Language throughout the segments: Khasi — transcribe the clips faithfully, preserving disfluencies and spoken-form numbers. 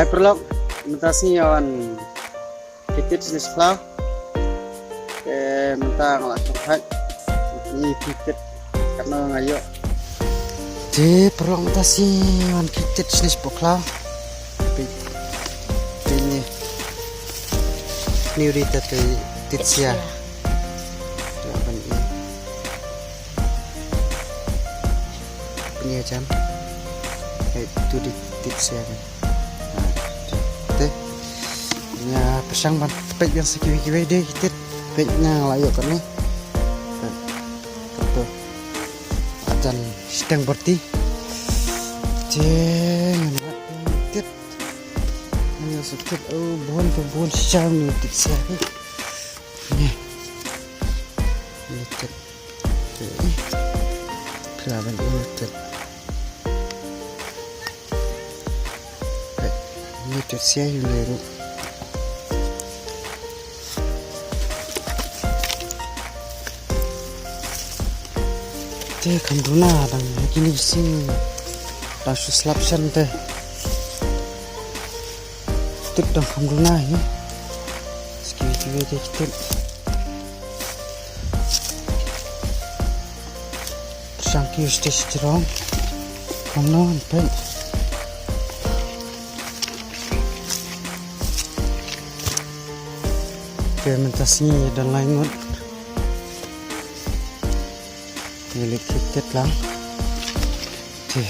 Hai paralok, mynta sngi ïa wan kit tit sha khlaw. Te mynta nga la shong thait. Ni kit tit katno nga ïoh. Te paralok, mynta sngi ïa wan kit tit sha khlaw. Pi, pi ni. Ni u dei ta te tit sia. Ïa ban i. Pynïaid jan. Hai tu dei tit sia kan. Te. Ïa pyrshang ban peit ïa sa kiwei kiwei de kit tit. Peit nga la ïoh kane. Peit. Tu. Jan shiteng byrti. Te ngan ïa tit. Ngan ïa sa tit. Oh, bun tu bun shisha ni tit sia. Ni. Ni tit. Te. Kra ban ïa tit. Ni tit sia ïa ni ruh. Te kham duna dang ha kine ki sing dang shu slap shen te. Tit dang kham duna hi. Ski ki wei te ki tit. Pyrshang ki ïa sdei shi jrong. Kumno ngan peit. Te mynta sngi don lai ngut. Ngi leit kit tit lang. Te.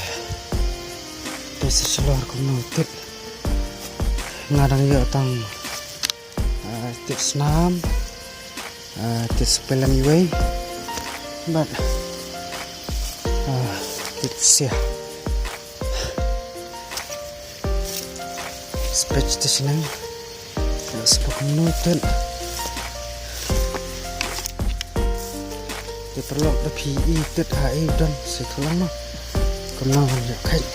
Te sa shlur kumno tit. Nga dang ïoh tang, ah, tit snam. Ah, tit spelem iwei. Bad, ah, tit sia. Spech te shnang. Ïa spok nu tit. Te paralok da phi i tit ha i don se khalang ma. Kumno ngan ïa kheit.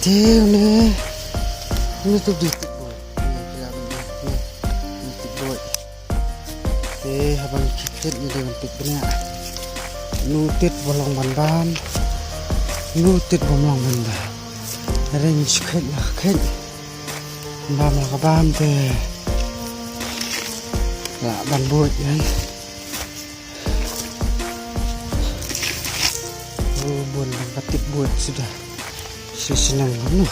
Te une. Une tu di tit boy. Une phi la ban di. Une. Une tit boy. Te haba ngi kit tit ngi dei ban peit bniah. Nu tit ba long ban bam. Nu tit bym long ban bam. Ring shu kheit la kheit. Bam la ka bam te. La ban buit ïa. Oh, bun ban ka tit buit suda. Shu shnang no.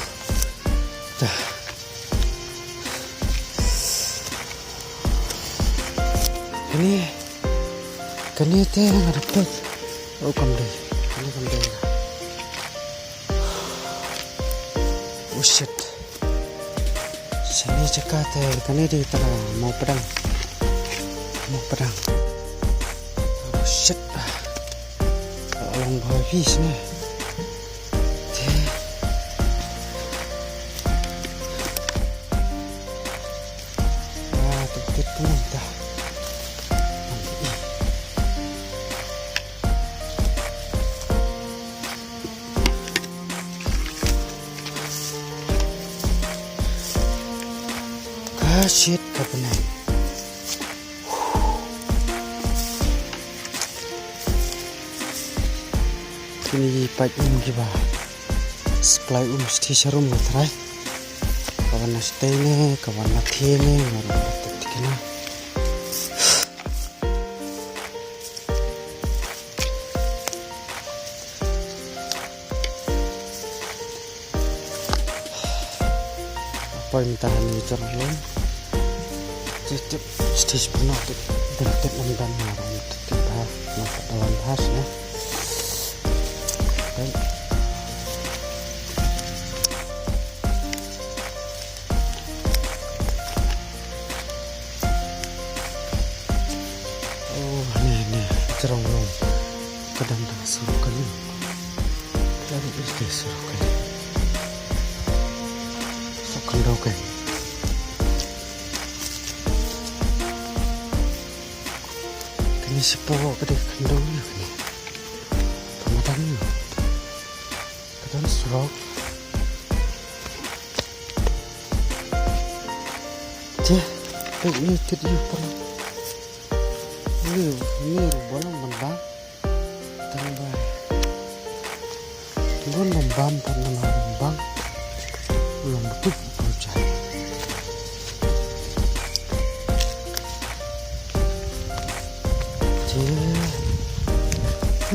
Ta. Kane, kane te nga da peit. Oh, kam dei. Kane kam dei. Oh, shit. Shane jaka te kane dei tara mawpdang. Mawpdang. Oh, shit. Long bha phi shane. Te. Ah, tu tit pun ta. Ka shit ka bnai. Kine ki paip um kiba supply um sthi sharum nga trai. Ka wan na shtei ne, ka wan na thie ne, nga ruh nga tip tikna. Poi mynta hani jor lum. Tip tip stage pynah tip. Dang tip lam dang ma ram tip tip ha. Nampak dawan ha sini. Baik. Oh, ni ni jrong lum. Ka dang dang surok kali. Ka dang is dei surok kali. Surok khyndew kali. Kane shapoh ka dei khyndew ïa kane. Ka madan ïa. Ka don surok. Te, peit ïa tit ïa paralok. Ïa, ïa ruh ba long ban bam. Tang ba. Bun ban bam pat namar ban bam. Long ba tip.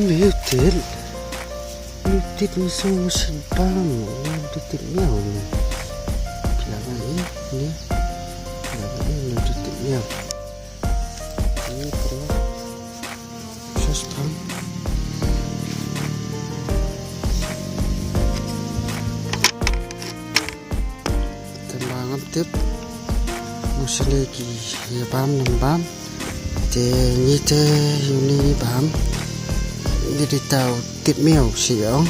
Muted. Muted ni so musid bam. Muted miau ni. Pila ba ni. Ni. Pila ba ni muted miau. Ni pro. Sos bam. Te ba ngam tip. Mostly ki ïa bam nam bam. Te ngi te uni bam. Ngi di tau tip miau shi ong.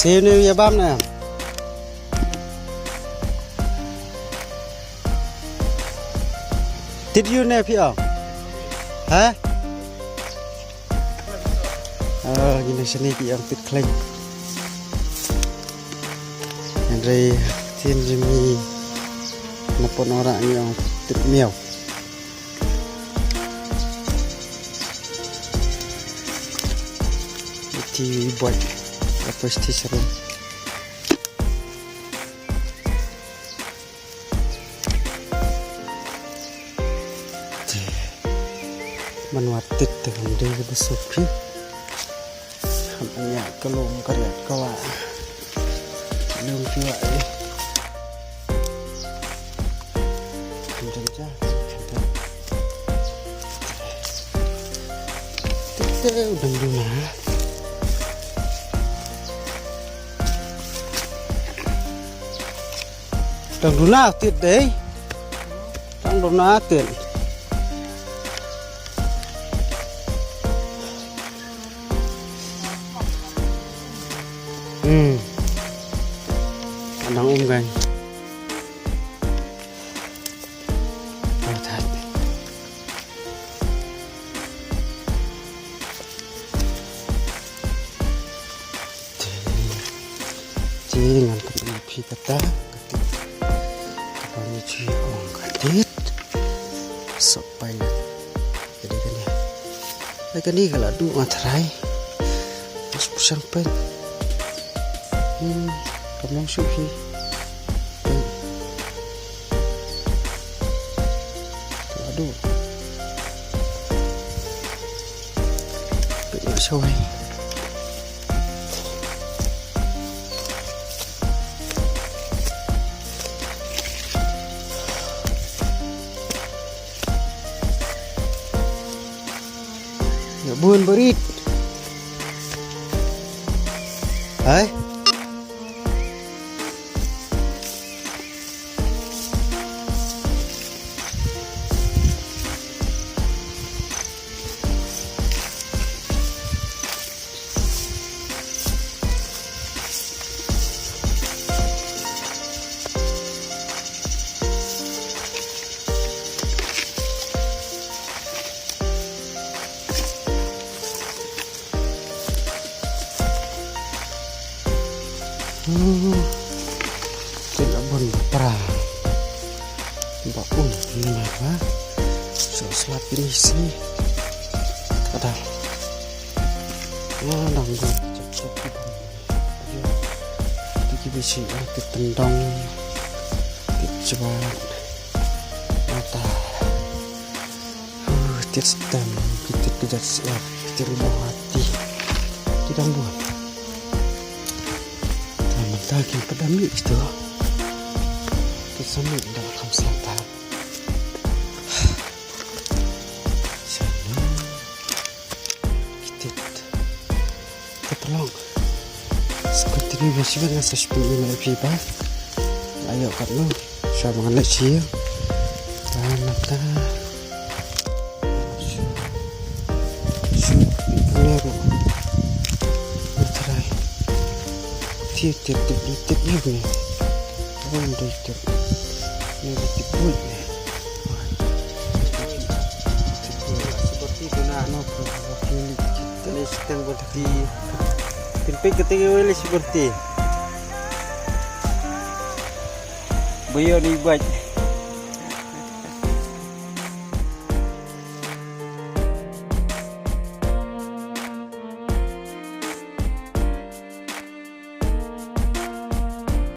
Sini ïa bam na. Tit ïu ne phi ong? Ha? Ah, ngi nang shane ki ong tit khlaiñ. Hynrei ktien jong ngi na Pohnora ngi ong tit miau. Iti buat apa sti serum. Te man wat tit te kan dei ka da sophi. Kan anya ka lum ka riat ka wa. Lum ki wa eh. Kan jan ja. Kan jan. Tit te u dang duna. Dang duna tit dei. Dang duna tit. Hmm. Anang um gan. Te, te ngan kynmaw ïa phi kata, ka tit. Kaba ngi ju ong ka tit. Sok pai na. Ka dei kane. Ai kane ka la duh nga tharai. Mas pusang pen. Hmm, kam long shuh phi. Pen. Ka la duh. Pen nga shawai. Ïa bun barit. Hai. Hmm. Te la bun pra. Ba un ni ma ba. So slap ini sini. Kada. Ya dang go. Check check kita. Ti ki bisi ah ti tendong. Ti cebat. Mata. Huh, tit stem, ki tit kejat siap, tit ri bawah hati. Ki dang buat. Tang mentah ki pedam ni kitu. Ki samit dah kham selatan. Sana. Ki tit. Te pynlong. Sa continue ba shibit ngan sa shu pyni ïa phi ba la ïoh katno. Sha ba ngan leit sha ïing. Ba nangta. Shu, shu pyni ruh. Nga tharai. Te tip tip tip tip ne. Wan dei tip. Ne dei tip buit ne. Seperti itu nah. Kenapa? Ini sedang berhenti. Pin pin ketinggi wali seperti. Ba ïoh ni bait.